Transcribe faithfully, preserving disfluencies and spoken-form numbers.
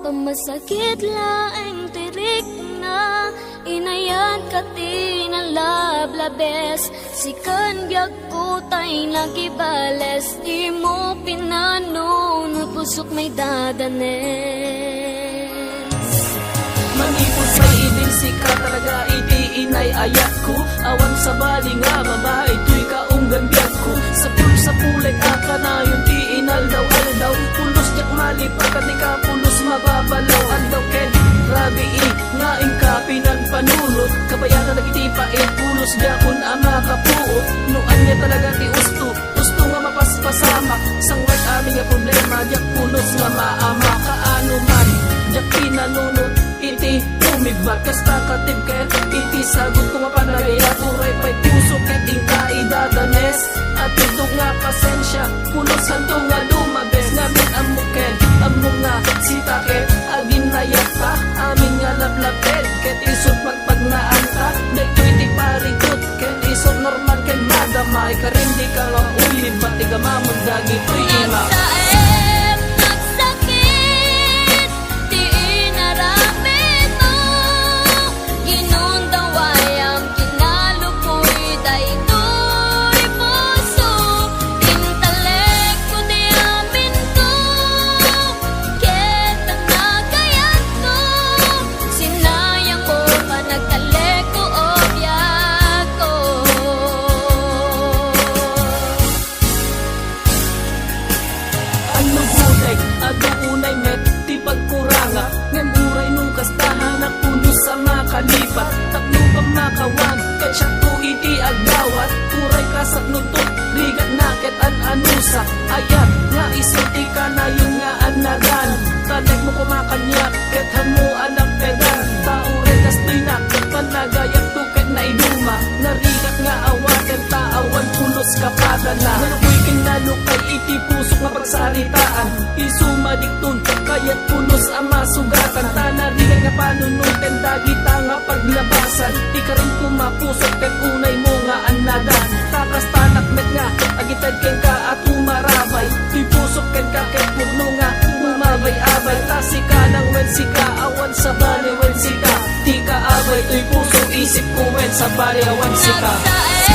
Pamasakit laeng ti rikna, inayat ka ti nalablabes. Sikan biagko tay nakibales, dimo pinanunot, pusok maidadanes. Manipud pay idin sika talaga iti inay-ayatko. Awan sabali nga babai toy kaunggan biagko. Sapul-sapulek a kanayon ti inaldaw-aldaw. Pulos diak malipat, ket ni ka pulos mababalaw. Aldaw ken rabii nga inka pinagpanunot. Kabayatan dagiti pait, pulos diakon a makapuot. No ania talaga ti usto, usto nga mapaspasamak. Sangwet amin nga problema, diak pulos nga maama. Kaano man, diak pinanunot iti umibbat. Kasta katib ket iti sagut ko nga panagayat, uray pay puso ket inka idadanes. Adtoy nga pasensia, pulos santo nga lumabes. Ngamin ammo ket ammo nga sita ket aginnayatta. Amin nga lablabed ket isut' pagpagnaanta. Daytoy ti parikut ket isut' normal ken madama. Ikarim dika nga umibbat, igamamon dagitoy ima. Nagsaem, nagsakit ti inaramidmo. Ginundawayam, kinalupoy daytoy puso. Intalekko ti aminko, ket nagayatko. Sinayangko, panagtalekko, o biagko. Annubodek, adu unay met ti pagkurangak, ngem uray no kasta, hanak pulos a makalipat. Tapno pammakawan, ket siakto iti agdawat, uray kasaknoto, rigatna ket an-anusak. Ayat nga isu ti kanayon nga annadan, talekmo koma kaniak, ket hanmo a nappedan. Ta uray kastoynak, panagayatko ket naiduma, narigat nga awaten ta awan pulos kapadana. Nalukay ken nalukay iti pusok nga pagsaritaan. Isu madikton, kayat pulos a masugatan. Ta narigat nga panunoten dagita nga paglabasan. Ikarim koma pusok ket unaymo nga annadan. Ta kastanak met nga agited kenka a tumarabay. Toy pusok kenka ket pudno nga umabay-abay. Ta sika lang wen sika, awan sabali wen sika. Ti kaabay toy puso, isipko wen sabali a wen sika. Nagsaem,